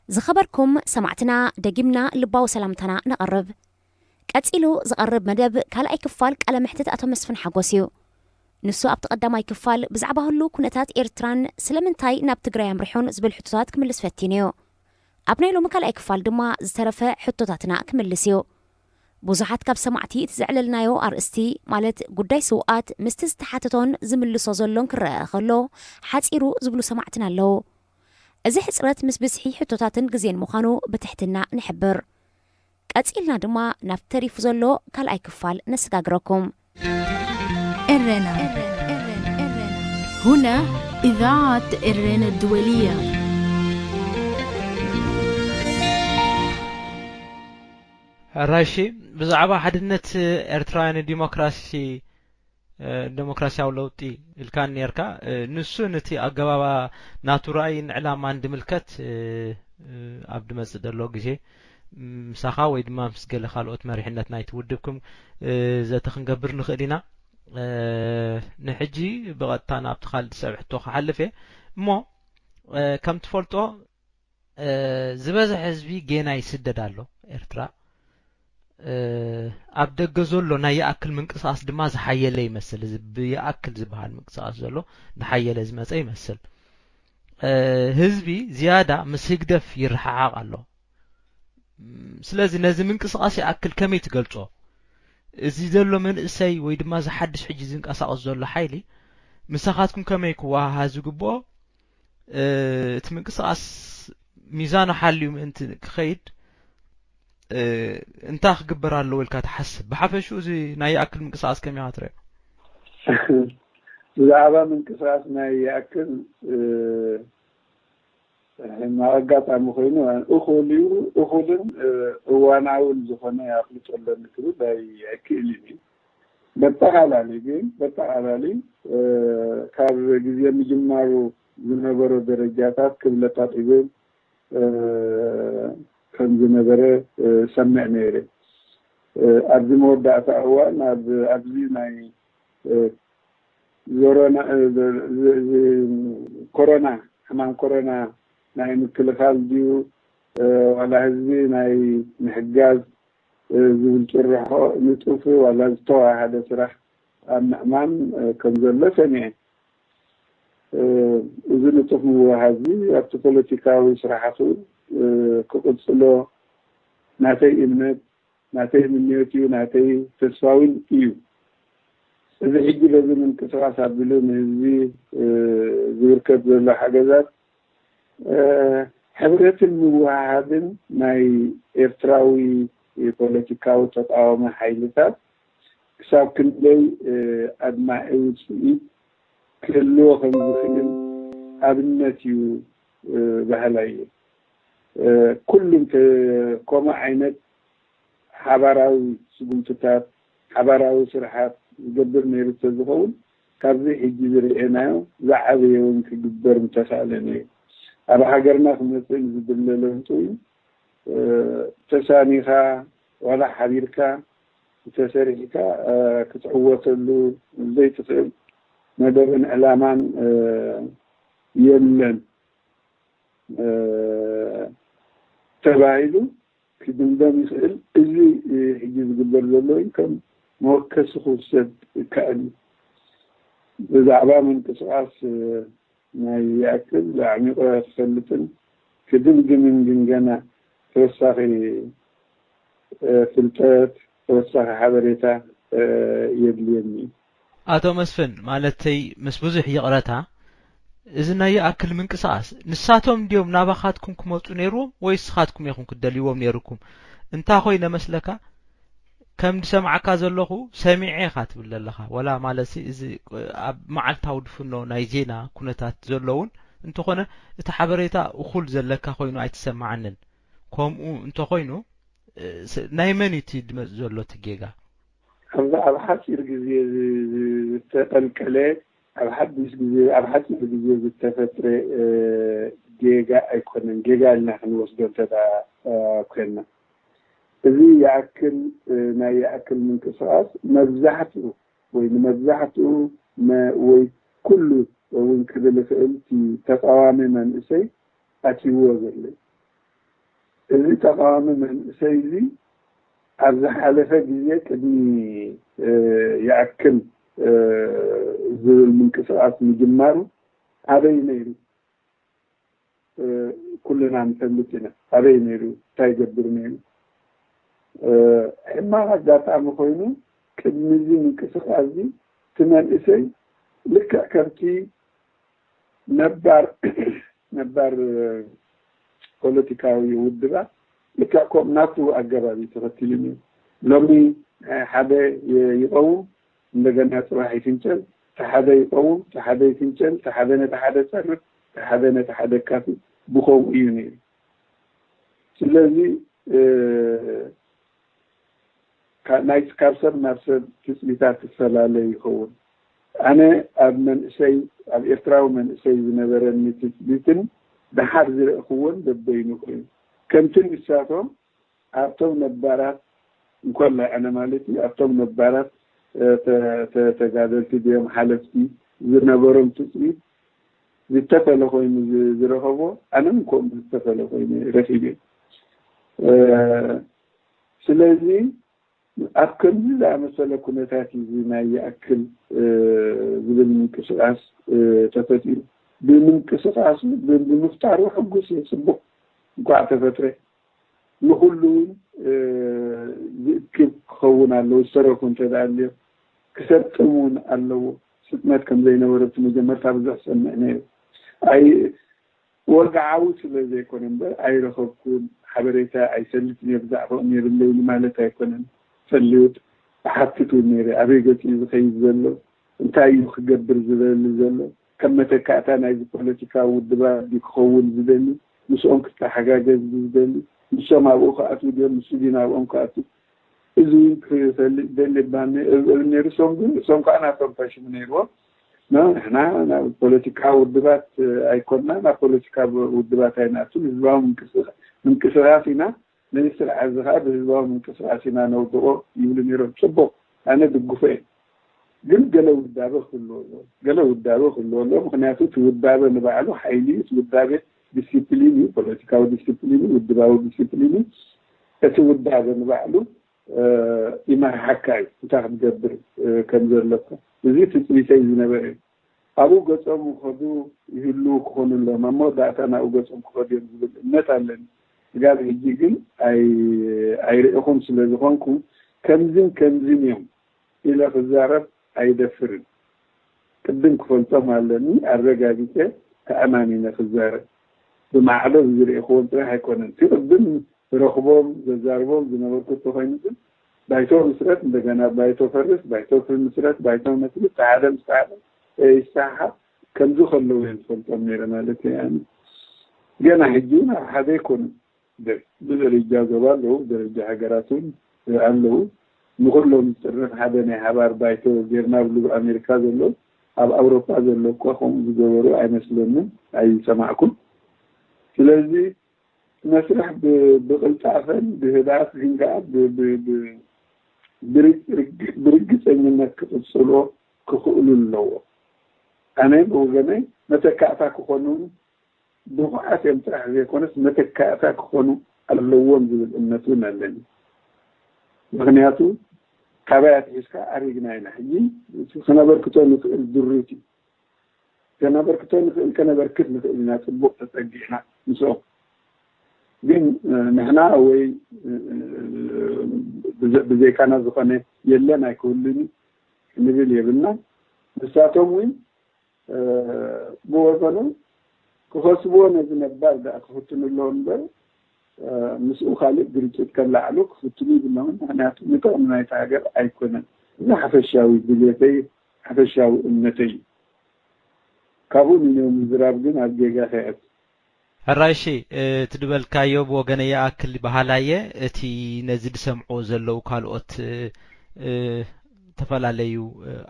ዝኸበርኩም ሰማዕትና፣ ደጊምና ልባዊ ሰላምታና ነቕርብ። ቀጺሉ ዝቐርብ መደብ ካልኣይ ክፋል ቃለ መሕትት ኣቶ መስፍን ሓጎስ እዩ። ንሱ ኣብቲ ቀዳማይ ክፋል ብዛዕባ ህሉ ኩነታት ኤርትራን ስለምንታይ ናብ ትግራይ ኣምሪሑን ዝብል ሕቶታት ክምልስ ፈቲኑ እዩ። ኣብ ናይ ሎሚ ካልኣይ ክፋል ድማ ዝተረፈ ሕቶታትና ክምልስ እዩ። ብዙሓት ካብ ሰማዕቲ እቲ ዘዕለልናዮ ኣርእስቲ፣ ማለት ጉዳይ ስውኣት ምስቲ ዝተሓተቶን ዝምልሶ ዘሎን ክረአ ከሎ ሓጺሩ ዝብሉ ሰማዕትና ኣለዉ። እዚ ሕጽረት ምስ ብዝሒ ሕቶታትን ግዜን ምዃኑ ብትሕትና ንሕብር። ቀጺልና ድማ ናብ ተሪፉ ዘሎ ካልኣይ ክፋል ነሰጋግረኩም። ኤረና። هنا إذاعة إرينا الدولية. ሕራይሺ፣ ብዛዕባ ሓድነት ኤርትራውያን ዲሞክራሲ፣ እ፣ ዲሞክራሲያዊ ለውጢ ኢልካን ነርካ። እ፣ ንሱ ነቲ ኣገባባ ናቱ ራእይን ዕላማን ድምልከት፣ እ፣ እ፣ ኣብ ድመጽእ ዘሎ ግዜ ምሳኻ ወይ ድማ ምስ ገለ ካልኦት መሪሕነት ናይቲ ውድብኩም፣ እ፣ ዘተ ክንገብር ንኽእል ኢና። እ፣ ንሕጂ ብቐጥታ ናብቲ ካልእ ሰብ ሕቶ ክሓልፍ እየ። እሞ፣ እ፣ ከም ትፈልጦ፣ እ፣ ዝበዝሕ ህዝቢ ጌና ይስደድ ኣሎ ኤርትራ። እ፣ ኣብ ደገ ዘሎ ናይ ይኣክል ምንቅስቓስ ድማ ዝሓየለ ይመስል። እዚ ብይኣክል ዝበሃል ምንቅስቓስ ዘሎ ዝሓየለ ዝመጸ ይመስል። እ፣ ህዝቢ ዝያዳ ምስ ህግደፍ ይረሓሓቕ ኣሎ። ም፣ ስለዚ ነዚ ምንቅስቓስ ይኣክል ከመይ ትገልጾ? እዚ ዘሎ መንእሰይ ወይ ድማ እዚ ሓድሽ ሕጂ ዝንቀሳቐስ ዘሎ ሓይሊ ምሳኻትኩም ከመይ ክወሃሃ ዝግብኦ? እ፣ እቲ ምንቅስቓስ ሚዛኑ ሓልዩ ምእንቲ ክኸይድ፣ እ፣ እንታይ ክግበር ኣለዎ ኢልካ ትሓስብ? ብሓፈሽኡ እዚ ናይ ይኣክል ምንቅስቓስ ከመይ ኢኻ ትርእዮ? ብዛዕባ ምንቅስቓስ ናይ ይኣክል፣ እ፣ ሕማቕ ኣጋጣሚ ኮይኑ እኹል እዩ፣ እኹልን፣ እ፣ እዋናውን ዝኾነ ኣፍልጦ ኣለኒ ክብል ኣይ-፣ ኣይክእልን እዩ። በጠቓላሊ ግን፣ በጠቓላሊ፣ እ፣ ካብ ግዜ ምጅማሩ ዝነበሮ ደረጃታት ክብለጣጥ ይብል፣ እ፣ ከም ዝነበረ፣ እ፣ ሰምዕ ነይረ። እ፣ ኣብዚ መወዳእታ እዋን ኣብ፣ ኣብዚ ናይ፣ እ፣ ዞሮና፣ እ፣ ዝ-፣ ዝ-፣ ዝ-፣ ኮሮና፣ ሕማም ኮሮና ናይ ምክልኻል ድዩ፣ እ፣ ዋላ ህዝቢ ናይ ምሕጋዝ፣ እ፣ ዝብል ጭርሖ ንጡፍ ዋላ ዝተዋሃደ ስራሕ ኣብ ምዕማም፣ እ፣ ከም ዘሎ ሰሚዐ። እ፣ እዚ ንጡፍ ምውህሃድ እዚ ኣብቲ ፖለቲካዊ ስራሓቱ፣ እ፣ ክቕጽሎ ናተይ እምነት፣ ናተይ ምንዮት እዩ፣ ናተይ ተስፋ እውን እዩ። እዚ ሕጂ በዚ ምንቅስቓስ ኣቢሉ ንህዝቢ፣ እ፣ ዝብርከት ዘሎ ሓገዛት፣ እ፣ ሕብረትን ምውህሃድን ናይ ኤርትራዊ ፖለቲካዊ ተቃዋሚ ሓይልታት ክሳብ ክንደይ፣ እ፣ ኣድማዒ ውጽኢት ክህልዎ ከም ዝኽእል ኣብነት እዩ፣ እ፣ በሃላይ እየ። እ፣ ኩሉም ተ-፣ ከምኡ ዓይነት ሓባራዊ ስጉምትታት፣ ሓባራዊ ስርሓት ዝገብር ነይሩ እንተዝኸውን፣ ካብዚ ሕጂ ዝርኤናዮ ዝዓበየ እውን ክግበር ምተኻእለ ነይሩ። ኣብ ሃገርና ክመጽእ ንዝድለ ለውጢ እውን፣ እ፣ ተሳኒኻ ዋላ ሓቢርካ እንተሰሪሕካ፣ እ፣ ክትዕወተሉ ዘይትኽእል መደብን ዕላማን፣ እ፣ የለን፣ እ፣ ተባሂሉ ክድምደም ይኽእል። እዚ፣ እ፣ ሕጂ ዝግበር ዘሎ እዩ ከም መወከሲ ክውሰድ ይከኣል እዩ። ብዛዕባ ምንቅስቓስ፣ እ፣ ናይ ይኣክል ኣዕሚቑ ክፈልጥን ክድምድምን ግን ገና ተወሳኺ፣ እ፣ ፍልጠት፣ ተወሳኺ ሓበሬታ፣ እ፣ የድልየኒ እዩ። ኣቶ መስፍን፣ ማለተይ ምስ ብዙሕ ይቕረታ፣ እዚ ናይ ይኣክል ምንቅስቓስ ንሳቶም ድዮም ናባኻትኩም ክመጹ ነይርዎም ወይስ ንስኻትኩም ኢኹም ክትደልይዎም ነይርኩም? እንታ ኾይነ መስለካ፣ ከም ዝሰምዓካ ዘለኹ ሰሚዐ ኢኻ ትብል ዘለኻ። ወላ ማለትሲ እዚ ኣብ መዓልታዊ ድፍኖ ናይ ዜና ኩነታት ዘሎ እውን እንተኾነ እቲ ሓበሬታ እኹል ዘለካ ኮይኑ ኣይትሰማዓንን። ከምኡ እንተኾይኑ፣ እ፣ ስ-፣ ናይ መን እዩ እቲ ድመጽእ ዘሎ እቲ ጌጋ? ኣብዚ ኣብ ሓጺር ግዜ ዝ-፣ ዝ-፣ ዝተቐልቀለ፣ ኣብ ሓድሽ ግዜ፣ ኣብ ሓጺር ግዜ ዝተፈጥረ፣ እ፣ ጌጋ ኣይኮነን። ጌጋ ኢልና ክንወስዶ እንተ ደኣ፣ እ፣ ኮይንና፣ እዚ ይኣክል፣ እ፣ ናይ ይኣክል ምንቅስቓስ መብዛሕትኡ ወይ ንመብዛሕትኡ መ-፣ ወይ ኩሉ እውን ክብል ይኽእል እቲ ተቃዋሚ መንእሰይ ኣትይዎ ዘሎ እዩ። እዚ ተቃዋሚ መንእሰይ እዚ ኣብ ዝሓለፈ ግዜ ቅድሚ ይኣክል ዝብል ምንቅስቃስ ምጅማሩ ኣበይ ነይሩ? ኩልና ንፈልጥ ኢና። ኣበይ ነይሩ? እንታይ ይገብር ነይሩ? ሕማቕ ኣጋጣሚ ኮይኑ ቅድሚ እዚ ምንቅስቃስ እዚ እቲ መንእሰይ ልክዕ ከምቲ ነባር ነባር ፖለቲካዊ ውድባት ልክዕ ከምኡ ናቱ ኣገባብ እዩ ተኸቲሉ ነይሩ። ሎሚ ሓደ ይቐውም፣ እንደገና ፅባሕ ይፍንጨል፣ እቲ ሓደ ይቐውም፣ እቲ ሓደ ይፍንጨል፣ እቲ ሓደ ነቲ ሓደ ጸርፍ፣ እቲ ሓደ ነቲ ሓደ ካፊ፣ ብኸምኡ እዩ ነይሩ። ስለዚ ናይ ካብ ሰብ ናብ ሰብ ትጽቢታት ትፈላለ ይኸውን። ኣነ ኣብ መንእሰይ ኣብ ኤርትራዊ መንእሰይ ዝነበረኒ ትጽቢትን ደሓር ዝረእኽዎን በበይኑ ኮይኑ ከምቲ ንሳቶም ኣብቶም ነባራት እንኮላይ ኣነ ማለት እዩ ኣብቶም ነባራት ተጋደልቲ ድዮም ሓለፍቲ ዝነበሮም ትጽቢት ዝተፈለ ኮይኑ ዝረኸቦ ኣነ እንኮም ዝተፈለ ኮይኑ ረኺብ። ስለዚ ኣብ ከምዚ ዝኣመሰለ ኩነታት እዚ ናይ ይኣክል ዝብል ምንቅስቃስ ተፈጢሩ። ብምንቅስቃሱ ብምፍጣሩ ሕጉስ እየ፣ ፅቡቅ እንኳዕ ተፈጥረ። ንኩሉ እውን ዝእክብ ክኸውን ኣለዎ። ዝተረፉ እንተ ደኣ ኣልዮም ክሰጥም እውን ኣለዎ። ስጥመት ከም ዘይነበረ እቲ መጀመርታ ብዙሕ ሰምዕ ነይሩ። ኣይ ወግዓዊ ስለ ዘይኮነ እምበር ኣይረኸብኩን፣ ሓበሬታ ኣይሰልጥን እየ ብዛዕባኦም የብለይን ማለት ኣይኮነን። ፈሊዩት እሓትት እውን ነይረ። ኣበይ ገፂ እዩ ዝኸይድ ዘሎ? እንታይ እዩ ክገብር ዝደሊ ዘሎ? ከም መተካእታ ናይዚ ፖለቲካዊ ውድባት ድዩ ክኸውን ዝደሊ? ምስኦም ክተሓጋገዝ ድዩ ዝደሊ? ንሶም ኣብኡ ክኣትዉ ድዮም? ንሱ ድዩ ናብኦም ክኣቱ? እዚ እውን ክፈልጥ ደሊ ባኒ ነይሩ። እሶም ግን እሶም ከዓ ናቶም ፓሽን ነይርዎም። ንሕና ናብ ፖለቲካ ውድባት ኣይኮንና፣ ናብ ፖለቲካ ውድባት ኣይንኣቱን፣ ህዝባዊ ምንቅስቃስ ኢና፣ ነዚ ስርዓት እዚ ከዓ ብህዝባዊ ምንቅስቃስ ኢና ነውድቆ ይብሉ ነይሮም። ፅቡቅ፣ ኣነ ድግፎ እየ። ግን ገለ ውዳበ ክህልዎ ኣለዎ፣ ገለ ውዳበ ክህልዎ ኣለዎ። ምክንያቱ እቲ ውዳበ ንባዕሉ ሓይሊ እዩ። እቲ ውዳበ ዲሲፕሊን እዩ፣ ፖለቲካዊ ዲሲፕሊን እዩ፣ ውድባዊ ዲሲፕሊን እዩ። እቲ ውዳበ ንባዕሉ ይመርሓካ እዩ እንታይ ክትገብር ከም ዘለካ። እዚ ትፅቢተይ ዝነበረ እዩ። ኣብኡ ገፆም ክኸዱ ይህልዉ ክኾኑ ኣለዎም፣ ኣብ መወዳእታ ናብኡ ገፆም ክኸዱ እዮም ዝብል እምነት ኣለኒ። ስጋብ ሕጂ ግን ኣይርእኹን ስለ ዝኾንኩ ከምዝን ከምዝን እዮም ኢለ ክዛረብ ኣይደፍርን። ቅድም ክፈልጦም ኣለኒ፣ ኣረጋጊፀ ተኣማሚነ ክዛረብ። ብማዕዶ ዝርእኽዎም ጥራሕ ኣይኮነን። እቲ ቅድም ዝረኽቦም ዘዛርቦም ዝነበርኩ እንተኾይኑ ግን ባይቶ ምስረት፣ እንደገና ባይቶ ፈርስ፣ ባይቶ ክምስረት፣ ባይቶ መስርት፣ ሓደ ምስ ሓደ ይሰሓሓብ ከምዚ ከለዉ እየ ዝፈልጦም ነይረ ማለት እዩ። ገና ሕጂ እውን ኣብ ሓደ ኣይኮኑን። ብደረጃ ዞባ ኣለዉ፣ ብደረጃ ሃገራት እውን ኣለዉ። ንኹሎም ዝጥርንፍ ሓደ ናይ ሓባር ባይቶ ጌርና ብሉ ኣብ ኣሜሪካ ዘለዉ፣ ኣብ ኣውሮፓ ዘለዉ እኳ ከምኡ ዝገበሩ ኣይመስለንን፣ ኣይሰማዕኩን። ስለዚ መስርሕ ብቅልጣፈን ብህድኣት ግን ከዓ ብርግፀኝነት ክቅፅሎ ክኽእሉ ኣለዎ። ኣነ ብወገነይ መተካእታ ክኾኑ ብቑዓት እዮም ጥራሕ ዘይኮነስ መተካእታ ክኾኑ ኣለዎም ዝብል እምነት እውን ኣለኒ። ምክንያቱ ካባይ ኣትሒዝካ ኣሪግና ኢና። ሕጂ ክነበርክቶ ንክእል ድሩት እዩ። ከነበርክቶ ንክእል ከነበርክት ንክእል ኢና፣ ፅቡቅ ተፀጊዕና ምስኦም። ግን ንሕና ወይ ብዘይካና ዝኾነ የለን ኣይክህሉን ክንብል የብልና። ንሳቶም እውን ብወገኖም ክኸስብዎ ነዚ ነባር ደኣ ክፍትኑ ኣለዎ እምበር ምስኡ ካልእ ግርጭት ከለዓዕሉ ክፍትኑ ይብሎምን። ምክንያቱ ንጥቕሚ ናይታ ሃገር ኣይኮነን። እዚ ሓፈሻዊ ድሌተይ ሓፈሻዊ እምነተይ እዩ። ካብኡ ንንዮ ምዝራብ ግን ኣብ ጌጋ ከየት። ሕራይሺ እቲ ድበልካዮ ብወገነ ይኣክል በሃላየ። እቲ ነዚ ዝሰምዖ ዘለዉ ካልኦት ዝተፈላለዩ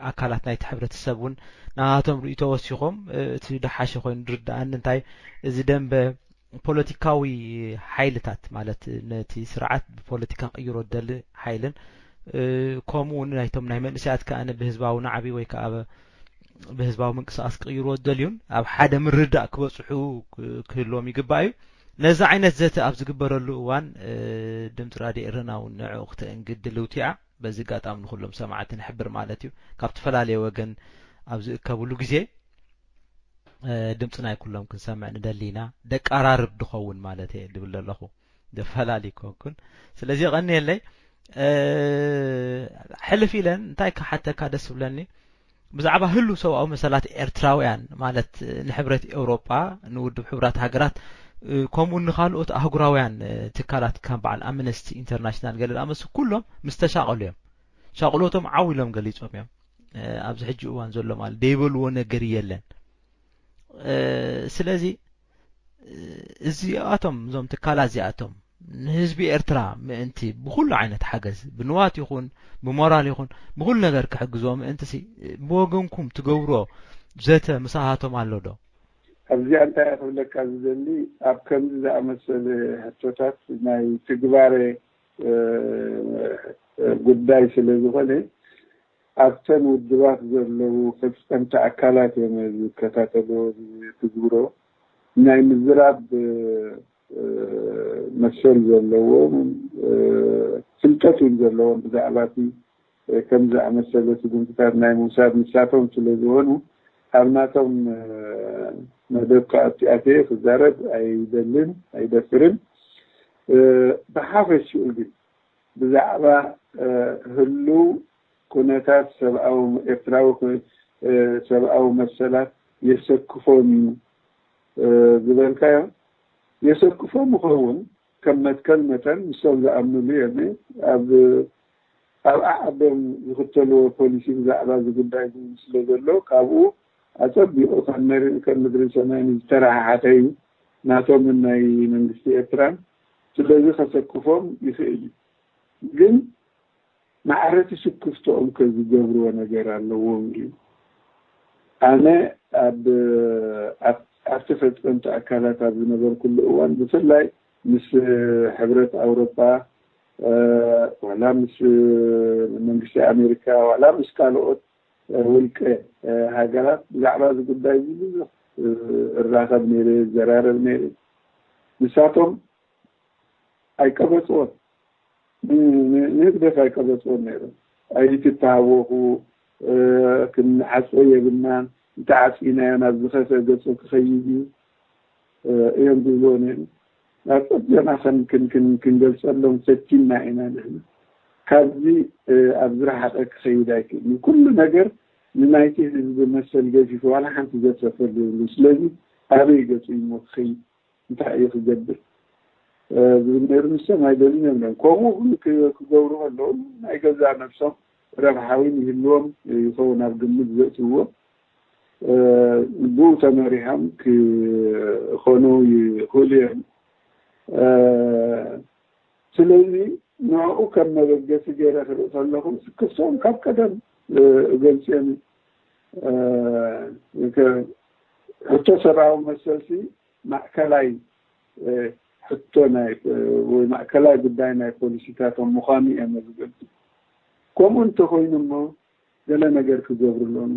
ኣካላት ናይቲ ሕብረተሰብ እውን ናሃቶም ርእይቶ ወሲኾም እቲ ደሓሸ ኮይኑ ድርድኣኒ እንታይ እዚ ደንበ ፖለቲካዊ ሓይልታት ማለት ነቲ ስርዓት ብፖለቲካ ክቕይሮ ዝደሊ ሓይልን ከምኡ እውን ናይቶም ናይ መንእሰያት ከኣ ብህዝባዊ ናዕቢ ወይ ከዓ ብህዝባዊ ምንቅስቃስ ክቕይርዎ ዝደልዩን ኣብ ሓደ ምርዳእ ክበፅሑ ክህልዎም ይግባእ እዩ። ነዚ ዓይነት ዘተ ኣብ ዝግበረሉ እዋን ድምፂ ራድዮ ኤረና እውን ንዕኡ ክተእንግድ ድልውቲ እያ። በዚ ኣጋጣሚ ንኩሎም ሰማዕቲ ንሕብር ማለት እዩ። ካብ ተፈላለየ ወገን ኣብ ዝእከብሉ ግዜ ድምፂ ናይ ኩሎም ክንሰምዕ ንደሊ ኢና። ደቃራርብ ድኸውን ማለት እየ ድብል ዘለኹ፣ ደፈላሊ ኮንኩን። ስለዚ የቐንየለይ። ሕልፍ ኢለን እንታይ ክሓተካ ደስ ዝብለኒ፣ ብዛዕባ ህሉ ሰብኣዊ መሰላት ኤርትራውያን ማለት ንሕብረት ኤውሮጳ፣ ንውድብ ሕቡራት ሃገራት፣ ከምኡ ንካልኦት ኣህጉራውያን ትካላት ከም በዓል ኣምነስቲ ኢንተርናሽናል ገለ ዝኣመሱ ኩሎም ምስ ተሻቐሉ እዮም። ሻቕሎቶም ዓው ኢሎም ገሊጾም እዮም። ኣብዚ ሕጂ እዋን ዘሎ ማለት ደይበልዎ ነገር የለን። ስለዚ እዚኣቶም፣ እዞም ትካላት እዚኣቶም ንህዝቢ ኤርትራ ምእንቲ ብኩሉ ዓይነት ሓገዝ፣ ብንዋት ይኹን ብሞራል ይኹን ብኩሉ ነገር ክሕግዝዎ ምእንቲ ሲ ብወገንኩም ትገብሮ ዘተ ምሳሃቶም ኣሎ ዶ? ኣብዚኣ እንታይ ክብለካ ዝደሊ፣ ኣብ ከምዚ ዝኣመሰለ ሕቶታት ናይ ትግባረ ጉዳይ ስለ ዝኾነ ኣብተን ውድባት ዘለዉ ፈፀምቲ ኣካላት እዮም ዝከታተልዎ ዝትግብሮ። ናይ ምዝራብ መሰል ዘለዎም፣ ፍልጠት እውን ዘለዎም ብዛዕባ እቲ ከም ዝኣመሰለ ስጉምትታት ናይ ምውሳድ ንሳቶም ስለ ዝኾኑ ኣብ ናቶም መደብ ክኣትየ ክዛረብ ኣይደልን ኣይደፍርን። ብሓፈሽኡ ግን ብዛዕባ ህሉው ኩነታት ሰብኣዊ ኤርትራዊ ሰብኣዊ መሰላት የሰክፎም እዩ ዝበልካዮ የሰክፎም ይኸውን። ከም መትከል መጠን ንሶም ዝኣምኑሉ እዮም። ኣብ ኣብ ዓዓዶም ዝኽተልዎ ፖሊሲ ብዛዕባ እዚ ጉዳይ ስለ ዘሎ ካብኡ ኣጸቢቑ ከም መሪ ከም ምድሪ ሰማይን ዝተረሓሓተ እዩ። ናቶምን ናይ መንግስቲ ኤርትራን ስለዚ ከሰክፎም ይኽእል እዩ። ግን ማዕረቲ ስክፍቶኦም ከ ዝገብርዎ ነገር ኣለዎም ድዩ? ኣነ ኣብ ኣብቲ ፈጸምቲ ኣካላት ኣብ ዝነበርኩሉ እዋን ብፍላይ ምስ ሕብረት ኣውሮጳ ዋላ ምስ መንግስቲ ኣሜሪካ ዋላ ምስ ካልኦት ውልቀ ሃገራት ብዛዕባ እዚ ጉዳይ እዚ ብዙሕ እራኸብ ነይረ፣ ዘራረብ ነይረ። ንሳቶም ኣይቀበፅዎን፣ ንህግደፍ ኣይቀበፅዎን ነይሮም። ኣይትተሃወኹ፣ ክንዓፅዎ የብልናን፣ እንተዓፂናዮ ናብ ዝኸፈ ገፁ ክኸይድ እዩ እዮም ዝብልዎ ነይሩ። ናብ ፀቢቕና ክንገልፀሎም ፈቲንና ኢና ንሕና። ካብዚ ኣብ ዝረሓቐ ክኸይድ ኣይክእልን። ኩሉ ነገር ንናይቲ ህዝቢ መሰል ገፊፉ ዋላ ሓንቲ ዘትረፈሉ የብሉ። ስለዚ ኣበይ ገፁ እዩ እሞ ክኸይድ? እንታይ እዩ ክገብር ዝብል ነይሩ። ንሶም ኣይደልን እዮም ነይሮም። ከምኡ ክገብሩ ከለዉ ናይ ገዛ ነብሶም ረብሓ እውን ይህልዎም ይኸውን ኣብ ግምት ዘእትውዎ። ብኡ ተመሪሖም ክኾኑ ይኽእሉ እዮም። ስለዚ ንዕኡ ከም መበገሲ ገይረ ክርኢ ከለኹ ስክፍቶም ካብ ቀደም እገልጽ እዮም። ሕቶ ሰብኣዊ መሰልሲ ማእከላይ ሕቶ ናይ ወይ ማእከላይ ጉዳይ ናይ ፖሊሲታቶም ምዃኑ እዮም ዝገልጹ። ከምኡ እንተኾይኑ እሞ ገለ ነገር ክገብርሎም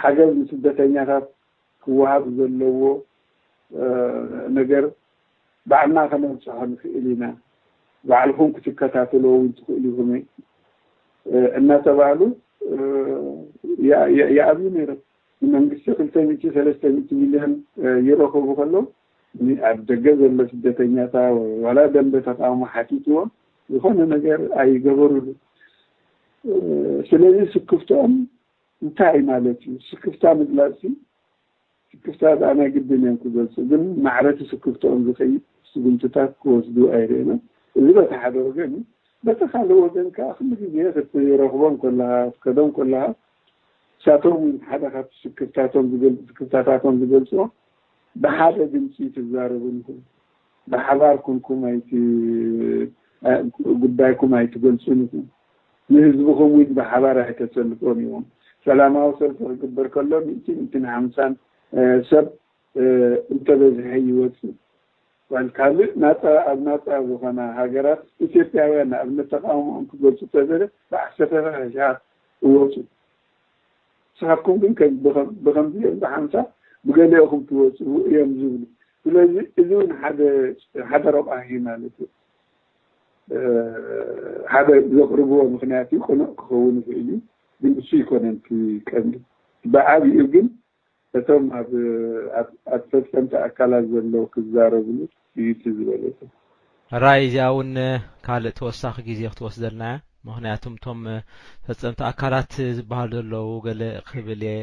ሓገዝ ንስደተኛታት ክወሃብ ዘለዎ ነገር ባዕልና ከነብፅሖ ንኽእል ኢና፣ ባዕልኹም ክትከታተልዎ እውን ትኽእሉ ኢኹም እናተባህሉ ይኣብዩ ነይሮም። ንመንግስቲ ክልተ ሚእቲ ሰለስተ ሚእቲ ሚልዮን ይረኸቡ ከለዉ ኣብ ደገ ዘሎ ስደተኛታ ዋላ ደንበ ተቃውሞ ሓቲትዎም ዝኾነ ነገር ኣይገበሩሉ። ስለዚ ስክፍትኦም እንታይ ማለት እዩ? ስክፍታ ምግላፅ ስክፍታ ደኣ ናይ ግድን እዮም ክገልፁ፣ ግን ማዕረቲ ስክፍትኦም ዝኸይድ ስጉምትታት ክወስዱ ኣይርእየናን። እዚ በቲ ሓደ ወገን እዩ። በቲ ካልእ ወገን ከዓ ኩሉ ግዜ ክትረኽቦም ከለኻ ክትከዶም ከለኻ ንሳቶም ሓደ ካብቲ ስክፍታቶም ዝገልፁ ስክፍታታቶም ዝገልፅዎ ብሓደ ድምፂ ትዛረቡን ኢኹም፣ ብሓባር ኩንኩም ኣይቲ ጉዳይኩም ኣይትገልፁን ኢኹም፣ ንህዝብኹም እውን ብሓባር ኣይተሰልፎን ኢኹም። ሰላማዊ ሰልፊ ክግበር ከሎ ሚእቲ ሚእትን ሓምሳን ሰብ እንተበዝሐ ይወፅእ። ካልእ ናፃ ኣብ ናፃ ዝኾና ሃገራት ኢትዮጵያውያን ንኣብነት ተቃውሞኦም ክገልፁ ተዘለ ብዓሰርተ ሽሓት ይወፁ። ንስኻትኩም ግን ከም- ብኸም- ብኸምዚኦም ብሓምሳ ብገሊኦኹም ትወፅኡ እዮም ዝብሉ። ስለዚ እዚ እውን ሓደ ሓደ ረቋሒ ማለት እዩ። ሓደ ዘቕርብዎ ምኽንያት እዩ፣ ቅኑዕ ክኸውን ይኽእል እዩ፣ ግን እሱ ይኮነን እቲ ቀንዲ። ብዓብኡ ግን እቶም ኣብ ኣብ ፈጸምቲ ኣካላት ዘለዉ ክዛረብሉ እዩ እቲ ዝበለጸ። ራይ እዚኣ እውን ካልእ ተወሳኺ ግዜ ክትወስደልና እያ። ምኽንያቱም እቶም ፈጸምቲ ኣካላት ዝበሃሉ ዘለዉ ገለ ክብል እየ፣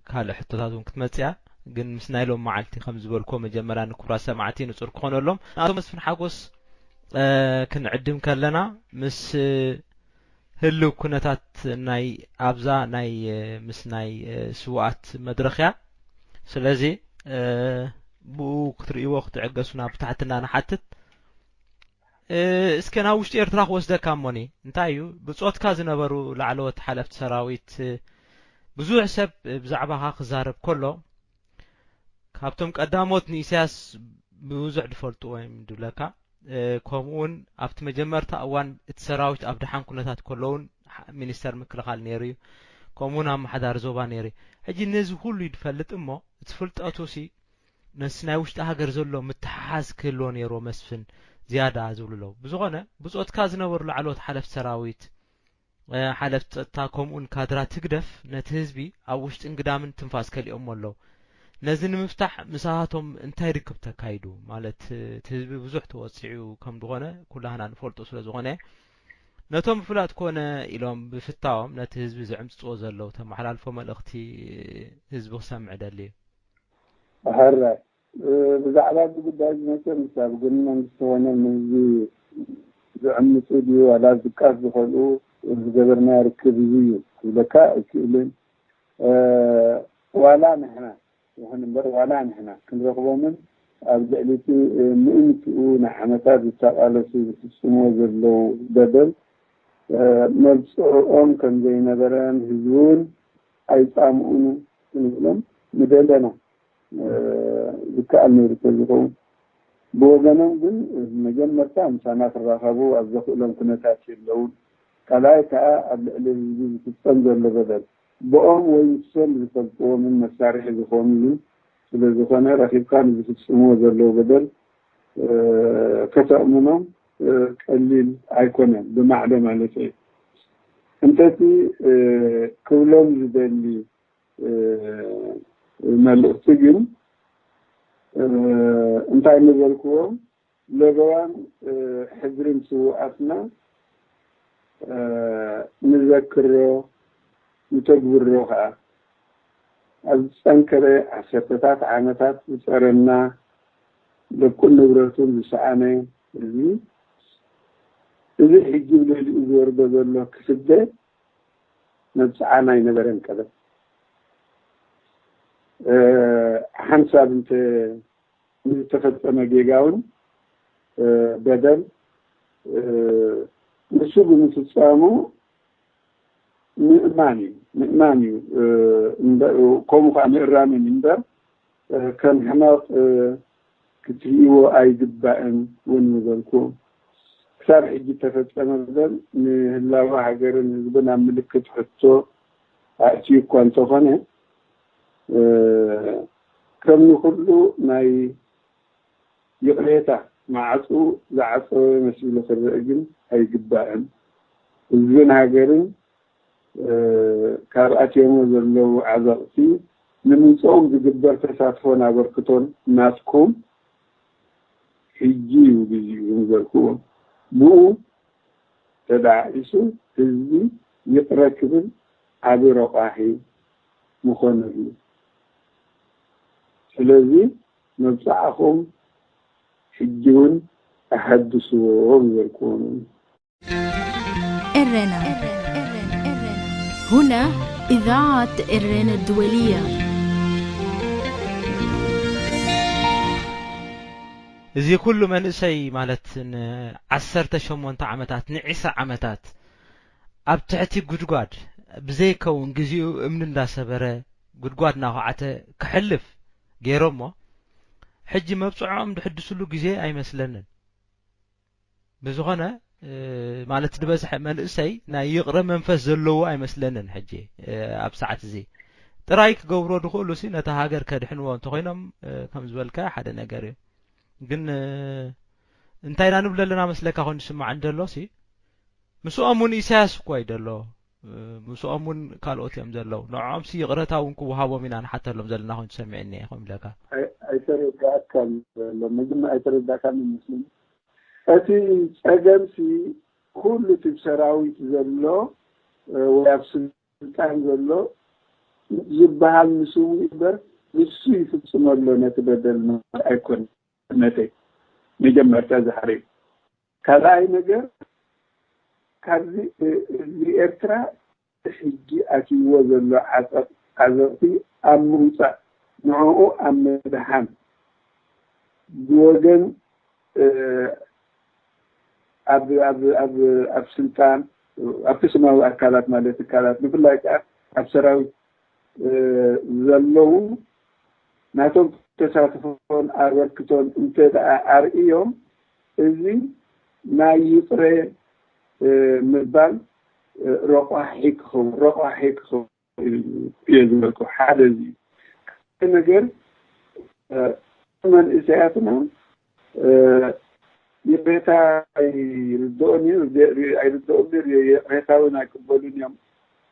ካልእ ሕቶታት እውን ክትመጽእ እያ። ግን ምስ ናይ ሎም መዓልቲ ከም ዝበልኩዎ መጀመርያ ንክቡራት ሰማዕቲ ንጹር ክኾነሎም ንኣቶ መስፍን ሓጎስ ክንዕድም ከለና ምስ ህልው ኩነታት ናይ ኣብዛ ናይ ምስ ናይ ስውኣት መድረኽ እያ። ስለዚ ብኡ ክትርእይዎ ክትዕገሱና ብትሕትና ንሓትት። እስከ ናብ ውሽጢ ኤርትራ ክወስደካ እሞኒ እንታይ እዩ ብጾትካ ዝነበሩ ላዕለዎት ሓለፍቲ ሰራዊት ብዙሕ ሰብ ብዛዕባኻ ክዛረብ ከሎ ካብቶም ቀዳሞት ንኢሳያስ ብዙሕ ዝፈልጥዎ እዮም ዝብለካ። ከምኡውን ኣብቲ መጀመርታ እዋን እቲ ሰራዊት ኣብ ደሓን ኩነታት ከሎ እውን ሚኒስተር ምክልኻል ነይሩ እዩ። ከምኡውን ኣመሓዳሪ ዞባ ነይሩ እዩ። ሕጂ ነዚ ኩሉ እዩ ዝፈልጥ እሞ እቲ ፍልጠቱ ሲ ነቲ ናይ ውሽጢ ሃገር ዘሎ ምትሕሓዝ ክህልዎ ነይርዎ መስፍን ዝያዳ ዝብሉ ኣለዉ። ብዝኾነ ብጾትካ ዝነበሩ ላዕለዎት ሓለፍቲ ሰራዊት፣ ሓለፍቲ ጸጥታ ከምኡውን ካድራት ህግደፍ ነቲ ህዝቢ ኣብ ውሽጥን ግዳምን ትንፋስ ከሊኦሞ ኣለዉ። ነዚ ንምፍታሕ ምሳኻቶም እንታይ ርክብ ተካይዱ? ማለት እቲ ህዝቢ ብዙሕ ተወጺዑ ከም ዝኾነ ኩላህና ንፈልጦ ስለ ዝኾነ ነቶም ብፍላጥ ኮነ ኢሎም ብፍታዎም ነቲ ህዝቢ ዝዕምጽጽዎ ዘለዉ ተመሓላልፎ መልእኽቲ ህዝቢ ክሰምዕ እደሊ እየ። ሕራይ ብዛዕባ እዚ ጉዳይ እዚ መቸም ምስ ኣብ ጎኒ መንግስቲ ኾነ ንህዝቢ ዝዕምፁ ድዩ ዋላ ዝቃስ ዝኸልኡ ዝገበርናዮ ርክብ እዚ እዩ ክብለካ ኣይክእልን። ዋላ ንሕና ይኹን እምበር ዋላ ንሕና ክንረኽቦምን ኣብ ልዕሊ እቲ ምእንትኡ ንዓመታት ዝተቓለሱ ዝፍፅምዎ ዘለዉ በደል መብፅዕኦም ከም ዘይነበረን ህዝቢ እውን ኣይፃምኡን ክንብሎም ምደለና። ዝከኣል ነይሩ ተዝኸውን ብወገኖም ግን መጀመርታ ምሳና ክራኸቡ ኣብ ዘኽእሎም ኩነታት የለውን። ካልኣይ ከዓ ኣብ ልዕሊ ህዝቢ ዝፍፀም ዘሎ በደል ብኦም ወይ ንሶም ዝፈልጥዎምን መሳርሒ ዝኾኑሉን ስለዝኾነ ረኺብካ ንዝፍፅምዎ ዘለዉ በደል ከተእምኖም ቀሊል ኣይኮነን ብማዕዶ ማለት እዩ። እንተቲ ክብሎም ዝደሊ መልእኽቲ ግን እንታይ ምበልክዎ ለበዋን ሕድርን ስውኣትና ንዘክሮ ንተግብሮ ከዓ ኣብ ዝፀንከረ ዓሰርተታት ዓመታት ዝፀረና ደቁን ንብረቱን ዝሰኣነ ህዝቢ እዚ ሕጂ ብልዕሊኡ ዝወርዶ ዘሎ ክስደት መብፅዓና ኣይነበረን ቀደም ሓንሳብ እንተ ንዝተፈፀመ ጌጋ እውን በደል ንሱ ብምፍፃሙ ምእማን እዩ ምእማን እዩ ከምኡ ከዓ ምእራምን እምበር ከም ሕማቕ ክትርእይዎ ኣይግባእን እውን ምበልኩ። ክሳብ ሕጂ እተፈፀመ በደል ንህላወ ሃገርን ህዝብን ኣብ ምልክት ሕቶ ኣእትዩ እኳ እንተኾነ ከም ንኹሉ ናይ ይቕሬታ ማዕፅኡ ዝዓፀወ መሲሉ ክረአ ግን ኣይግባእን። ህዝብን ሃገርን ካብ ኣትዮሞ ዘለዉ ዓዘቕቲ ንምምፅኦም ዝግበር ተሳትፎን ኣበርክቶን ናትኩም ሕጂ እዩ ግዚኡ ንዘልክዎ ብኡ ተደዓዒሱ ህዝቢ ይቕረ ክብል ዓቢ ረቋሒ ምኾነሉ። ስለዚ መብጽዓኹም ሕጂ እውን ኣሐድስዎ ምበልክዎም። ኤረና ሁና إذاعة إرينا الدولية. እዚ ኩሉ መንእሰይ ማለት ንዓሰርተ ሸሞንተ ዓመታት ንዒስራ ዓመታት ኣብ ትሕቲ ጉድጓድ ብዘይከውን ግዚኡ እምኒ እንዳሰበረ ጉድጓድ እናዃዓተ ክሕልፍ ገይሮሞ ሕጂ መብፅዖም ዝሕድስሉ ግዜ ኣይመስለንን። ብዝኾነ ማለት ዝበዝሐ መንእሰይ ናይ ይቕረ መንፈስ ዘለዎ ኣይመስለንን ሕጂ ኣብ ሰዓት እዚ ጥራይ ክገብርዎ ዝኽእሉ ሲ ነታ ሃገር ከድሕንዎ እንተኾይኖም፣ እ፣ ከም ዝበልካ ሓደ ነገር እዩ። ግን፣ እ፣ እንታይ ኢና ንብል ኣለና መስለካ ኮይኑ ዝስማዕ እንደሎ ሲ፣ ምስኦም እውን ኢሳያስ እኮ እዩ ዘሎ። እ፣ ምስኦም እውን ካልኦት እዮም ዘለዉ። ንዕኦም ሲ ይቕረታ እውን ክወሃቦም ኢና ንሓተሎም ዘለና ኮይኑ ተሰሚዕኒ እየ ከም ኢለካ። ኣይ-፣ ኣይተረዳእካን ዘሎ። መጀመ-፣ ኣይተረዳእካን ይመስለኒ። እቲ ጸገምሲ ኩሉ እቲ ሰራዊት ዘሎ፣ እ፣ ወይ ኣብ ስልጣን ዘሎ ዝበሃል ንስው እምበር ንሱ ይፍጽሞ ኣሎ ነቲ በደል ማለት ኣይኮነን። ነተይ መጀመርታ ዝሓረዩ። ካልኣይ ነገር ካብዚ፣ እ፣ ህዝቢ ኤርትራ ሕጂ ኣትይዎ ዘሎ ዓጸቕ-፣ ዓዘቕቲ ኣብ ምውጻእ ንዕኡ ኣብ ምድሓን ብወገን፣ እ፣ ኣብ፣ ኣብ፣ ኣብ፣ ኣብ ስልጣን፣ ኣብ ፍጽማዊ ኣካላት ማለት ትካላት ብፍላይ ከኣ ኣብ ሰራዊት፣ እ፣ ዘለዉ ናቶም ተሳትፎን ኣበርክቶን እንተ ደኣ ኣርእዮም እዚ ናይ ይቕረ፣ እ፣ ምባል፣ እ፣ ረቋሒ ክኸውን፣ ረቋሒ ክኸውን እየ ዝበልኩ። ሓደ እዚ እዩ። ካልእ ነገር፣ እ፣ መንእሰያትና፣ እ፣ ይቕሬታ ኣይርድኦን እዩ፣ ርድ-፣ ኣይርድኦም እዩ፣ ይቕሬታ እውን ኣይቅበሉን እዮም፣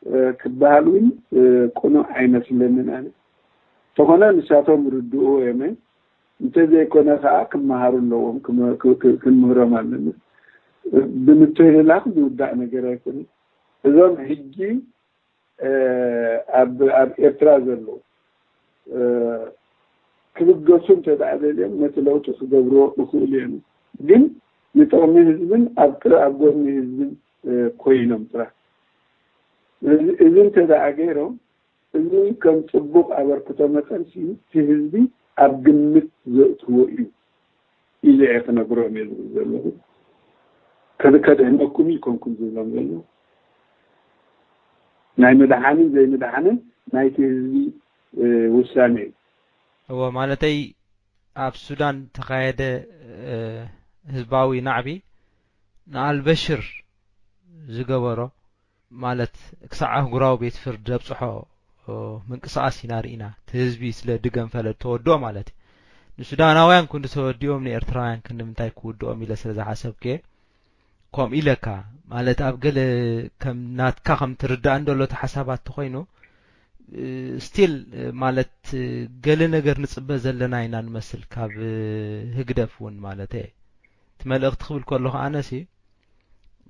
እ፣ ክበሃል እውን፣ እ፣ ቅኑዕ ኣይመስለንን ኣነ። እንተኾነ ንሳቶም ርድኡ እዮም። እንተዘይኮነ ከዓ ክመሃሩ ኣለዎም፣ ክመ-፣ ክ-፣ ክ-፣ ክንምህሮም ኣለና። ብምትህልላኽ ዝውዳእ ነገር ኣይኮነን። እዞም ሕጂ፣ እ፣ ኣብ፣ ኣብ ኤርትራ ዘለዉ፣ እ፣ ክብገሱ እንተ ደኣ ደልዮም ነቲ ለውጢ ክገብርዎ ይኽእሉ እዮም። ግን ንጥቕሚ ህዝብን ኣብ ቅረ-፣ ኣብ ጎኒ ህዝብን፣ እ፣ ኮይኖም ጥራሕ። እዚ፣ እዚ እንተ ደኣ ገይሮም እዚ ከም ጽቡቕ ኣበርክቶ መጠንሲ እቲ ህዝቢ ኣብ ግምት ዘእትዎ እዩ ኢለ እየ ክነግሮም እየ ዝብል ዘለኹ። ከድ-፣ ከድሕነኩም ይኮንኩም ዝብሎም ዘለኹ። ናይ ምድሓንን ዘይምድሓንን ናይቲ ህዝቢ፣ እ፣ ውሳኔ እዩ። እወ፣ ማለተይ ኣብ ሱዳን ተኻየደ፣ እ፣ ህዝባዊ ናዕቢ ንኣልበሽር ዝገበሮ፣ ማለት ክሳዕ ኣህጉራዊ ቤት ፍርዲ ዘብጽሖ፣ እ፣ ምንቅስቓስ ኢና ርኢና። እቲ ህዝቢ ስለ ድገንፈለ ዝተወድኦ ማለት እዩ። ንሱዳናውያን ክንዲ ተወዲኦም ንኤርትራውያን ክንዲ ምንታይ ክውድኦም ኢለ ስለ ዝሓሰብኩ እየ። ከምኡ ኢለካ፣ ማለት ኣብ ገለ ከም ናትካ ከም ትርዳእ እንደሎ እቲ ሓሳባት ተኾይኑ፣ እ፣ ስቲል፣ እ፣ ማለት፣ እ፣ ገለ ነገር ንጽበ ዘለና ኢና ንመስል ካብ፣ እ፣ ህግደፍ እውን ማለት እየ። እቲ መልእኽቲ ክብል ከለኹ ኣነሲ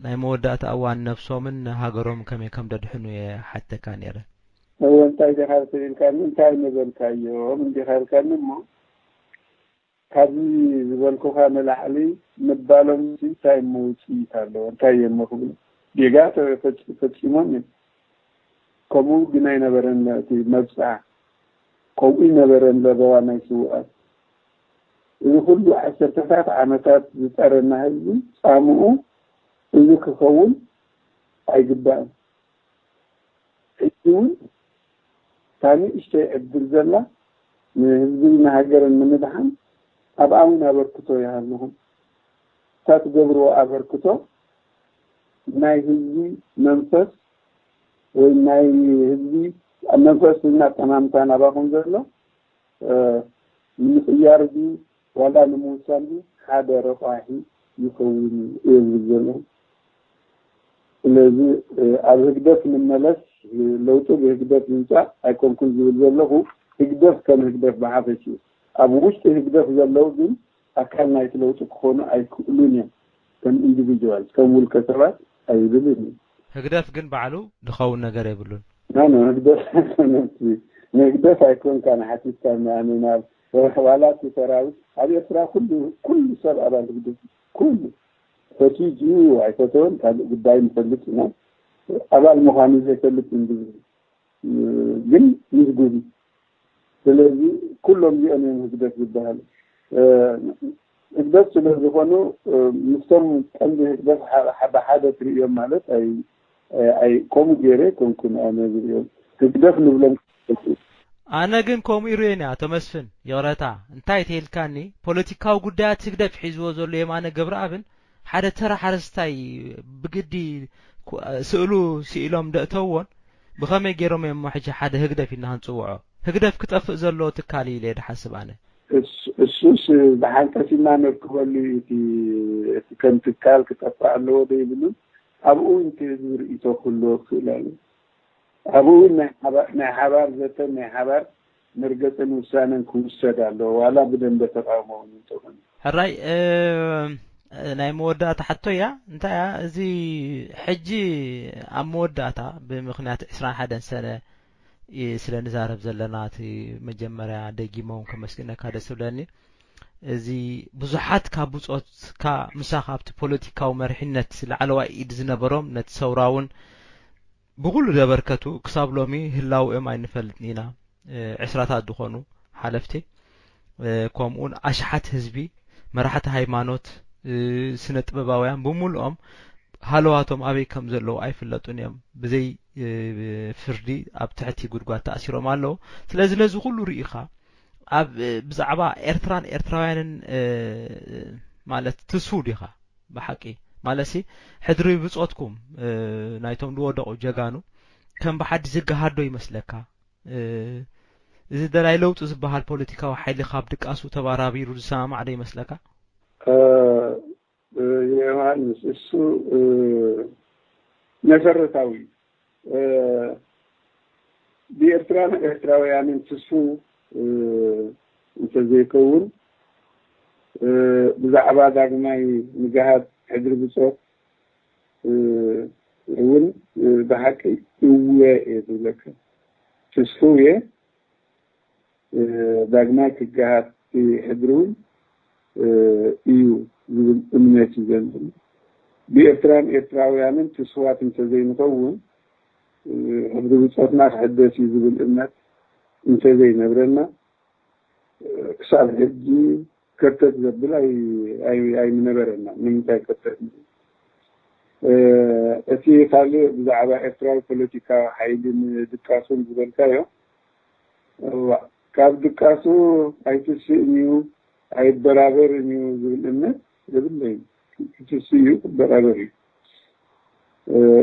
ናይ መወዳእታ እዋን ነብሶምን ሃገሮምን ከመይ ከም ደድሕኑ እየ ሓተካ ነይረ። እወ፣ እንታይ ዲኻ ትብል ኢልካኒ፣ እንታይ ምበልካዮም እንዲኻ ኢልካኒ እሞ፣ ካብዚ ዝበልኩኻ ንላዕሊ ምባሎም እንታይ እሞ ውጽኢት ኣለዎ? እንታይ እየ እሞ ክብሉ? ጌጋ ተ-፣ ፈጽ-፣ ፈጺሞም እዮም። ከምኡ ግን ኣይነበረን እቲ መብጽዓ። ከምኡ ይነበረ እምበር በዋን ናይ ስውኣት። እዚ ኩሉ ዓሰርተታት ዓመታት ዝጸረና ህዝቢ ጻምኡ እዚ ክኸውን ኣይግባእን። ሕጂ እውን እታ ንእሽተይ ዕድል ዘላ ንህዝብን ንሃገርን ንምድሓን ኣብኣ እውን ኣበርክቶ ይሃልኹም። እታ ትገብርዎ ኣበርክቶ ናይ ህዝቢ መንፈስ ወይ ናይ ህዝቢ ኣብ መንፈስን ኣጠማምታን ኣባኹም ዘሎ፣ እ፣ ንምቕያር ድዩ ዋላ ንምውሳን ድዩ ሓደ ረቋሒ ይኸውን እዩ እየ ዝብል ዘለኹ። ስለዚ፣ እ፣ ኣብ ህግደፍ ንመለስ፣ ለውጢ ብህግደፍ ይምጻእ ኣይኮንኩን ዝብል ዘለኹ፣ ህግደፍ ከም ህግደፍ ብሓፈሽኡ። ኣብ ውሽጢ ህግደፍ ዘለዉ ግን ኣካል ናይቲ ለውጢ ክኾኑ ኣይክእሉን እዮም። ከም ኢንዲቪጁዋል፣ ከም ውልቀ ሰባት ኣይብልን እዩ። ህግደፍ ግን ባዕሉ ዝኸውን ነገር የብሉን። ኖ፣ ኖ፣ ህግደፍ ኣይኮነን። ንህግደፍ ኣይኮንካን ሓቲትካ፣ ንኣነ ናብ ዋላ እቲ ሰራዊት ኣብ ኤርትራ ኩሉ፣ ኩሉ ሰብ ኣባል ህግደፍ እዩ። ኩሉ። ፈትዩ ኣይፈተወን ካልእ ጉዳይ ንፈልጥ ኢና። ኣባል ምዃኑ ዘይፈልጥ እንድዩ። ግን ምስጉን እዩ። ስለዚ ኩሎም እዚኦም እዮም ህግደፍ ዝበሃሉ። እ፣ ህግደፍ ስለ ዝኾኑ፣ እ፣ ምስቶም ቀንዲ ህግደፍ ሓ-፣ ሓ-፣ ብሓደ ትርእዮም ማለት ኣይ-፣ ኣይ-፣ ኣይ-፣ ከምኡ ገይረ ኣይኮንኩን ኣነ ዝርእዮም። ህግደፍ ንብሎም። ኣነ ግን ከምኡ ይርእየን እየ፣ ኣቶ መስፍን፣ ይቕረታ። እንታይ ተይልካኒ፣ ፖለቲካዊ ጉዳያት ህግደፍ ሒዝዎ ዘሎ የማነ ገብረኣብን ሓደ ተራ ሓረስታይ ብግዲ ኩ-፣ ስእሉ ስኢሎም ደእተውዎን ብኸመይ ገይሮም እዮም ሕጂ ሓደ ህግደፍ ኢልና ክንጽውዖ? ህግደፍ ክጠፍእ ዘለዎ ትካል እዩ ኢለ እየ ዝሓስብ ኣነ። እሱስ ብሓንቀሲና ነርክበሉ እዩ። እቲ ከም ትካል ክጠፍእ ኣለዎ ዶ ይብሉን ኣብኡ እቲ ህዝቢ ርእይቶ ክህልዎ ክኽእል ኣሎ። ኣብኡ እውን ናይ ሓባር ዘተን ናይ ሓባር መርገፅን ውሳነን ክውሰድ ኣለዎ፣ ዋላ ብደንበ ተቃውሞ እውን እንተኾነ። ሕራይ ናይ መወዳእታ ሕቶ እያ። እንታይ እያ እዚ ሕጂ ኣብ መወዳእታ ብምኽንያት ዕስራን ሓደን ሰነ ስለ ንዛረብ ዘለና እቲ መጀመርያ ደጊመ እውን ከመስግነካ ደስ ብለኒ። እዚ ብዙሓት ካብ ብፆትካ ምሳኻ ኣብቲ ፖለቲካዊ መሪሕነት ላዕለዋይ ኢድ ዝነበሮም ነቲ ሰውራ እውን ብኹሉ ዘበርከቱ ክሳብ ሎሚ ህላውኦም ኣይንፈልጥን ኢና። ዕስራታት ዝኾኑ ሓለፍቲ ከምኡውን ኣሽሓት ህዝቢ፣ መራሕቲ ሃይማኖት፣ ስነ ጥበባውያን ብምሉኦም ሃለዋቶም ኣበይ ከም ዘለዉ ኣይፍለጡን እዮም። ብዘይ ፍርዲ ኣብ ትሕቲ ጉድጓድ ተኣሲሮም ኣለዉ። ስለዚ ነዚ ኩሉ ርኢኻ ኣብ ብዛዕባ ኤርትራን ኤርትራውያንን ማለት ትስው ዲኻ ብሓቂ? ማለትሲ ሕድሪ ብጾትኩም ናይቶም ዝወደቑ ጀጋኑ ከም ብሓድሽ ዝገሃድ ዶ ይመስለካ? እዚ ደላይ ለውጢ ዝበሃል ፖለቲካዊ ሓይሊ ካብ ድቃሱ ተባራቢሩ ዝሰማማዕ ዶ ይመስለካ? ዮሃንስ፣ እሱ መሰረታዊ ብኤርትራን ኤርትራውያንን ትስፉ እንተዘይከውን ብዛዕባ ዳግማይ ምግሃድ ሕድሪ ብጾት እውን ብሓቂ እወ እየ ዝብለካ። ትስፉው እየ። ዳግማይ ክገሃድ ሕድሪ እውን እዩ ዝብል እምነት እዩ ዘለኒ። ብኤርትራን ኤርትራውያንን ትስዋት እንተዘይንኸውን ሕድሪ ብጾትና ክሕደስ እዩ ዝብል እምነት እንተዘይነብረና ክሳብ ሕጂ ከርተት ዘብል ኣይምነበረና። ንምንታይ ከርተት? እቲ ካልእ ብዛዕባ ኤርትራዊ ፖለቲካዊ ሓይልን ድቃሱን ዝበልካዮ፣ ካብ ድቃሱ ኣይትስእን እዩ ኣይበራበርን እዩ ዝብል እምነት የብለይን። ክትስእ እዩ ክበራበር እዩ።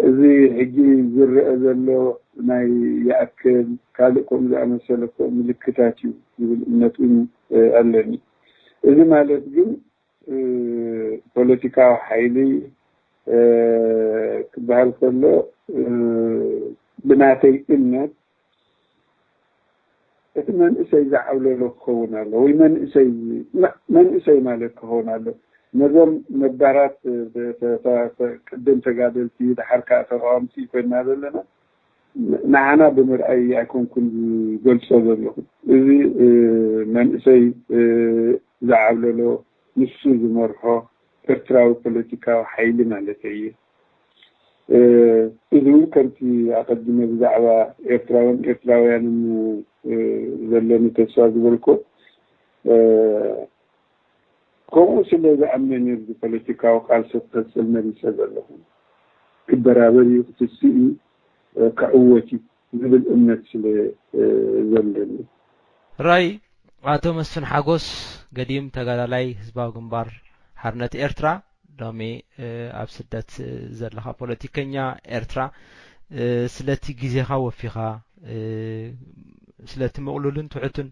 እዚ ሕጂ ዝረአ ዘሎ ናይ ይኣክል ካልእ ከምኡ ዝኣመሰለ እኮ ምልክታት እዩ ዝብል እምነት እውን ኣለኒ። እዚ ማለት ግን ፖለቲካዊ ሓይሊ ክበሃል ከሎ ብናተይ እምነት እቲ መንእሰይ ዝዓብለሎ ክኸውን ኣሎ ወይ መንእሰይ መንእሰይ ማለት ክኸውን ኣሎ። ነዞም ነባራት ቅድም ተጋደልቲ ድሓር ከዓ ተቃወምቲ ኮይና ዘለና ንዓና ብምርኣይ ኣይኮንኩን ዝገልፆ ዘለኹ። እዚ መንእሰይ ዝዓብለሎ ንሱ ዝመርሖ ኤርትራዊ ፖለቲካዊ ሓይሊ ማለት እዩ። እዚ እውን ከምቲ ኣቐዲመ ብዛዕባ ኤርትራውን ኤርትራውያንን ዘለኒ ተስፋ ዝበልኮ ከምኡ ስለ ዝኣምን እዩ ፖለቲካዊ ቃልሲ ክቐፅል መሪፀ ዘለኹ። ክበራበር እዩ፣ ክትስእ እዩ፣ ክዕወት እዩ ዝብል እምነት ስለ ዘለኒ። ራይ ኣቶ መስፍን ሓጎስ ገዲም ተጋዳላይ ህዝባዊ ግንባር ሓርነት ኤርትራ ሎሚ ኣብ ስደት ዘለኻ ፖለቲከኛ ኤርትራ ስለቲ ግዜኻ ወፊኻ ስለቲ ምቕሉልን ትሑትን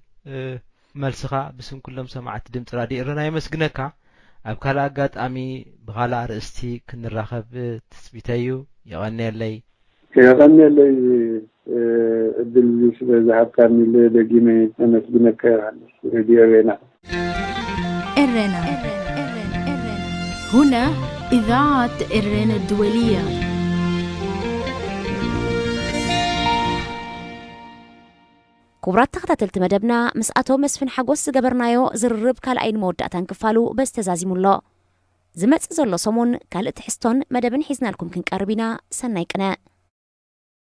መልስኻ ብስም ኩሎም ሰማዕቲ ድምፂ ራድዮ ኤረና የመስግነካ። ኣብ ካልእ ኣጋጣሚ ብኻልእ ኣርእስቲ ክንራኸብ ትፅቢተይ እዩ። የቐንየለይ። የቐንየለይ እድል እዚ ስለ ዝሃብካኒ ደጊመ የመስግነካ። ዮሃንስ ሬድዮ ኤረና። ኤረና هنا إذاعة إرينا الدولية. ክቡራት ተኸታተልቲ መደብና ምስ ኣቶ መስፍን ሓጎስ ዝገበርናዮ ዝርርብ ካልኣይን መወዳእታን ክፋሉ በዚ ተዛዚሙ ኣሎ። ዝመጽእ ዘሎ ሰሙን ካልእ ትሕዝቶን መደብን ሒዝናልኩም ክንቀርብ ኢና። ሰናይ ቅነ።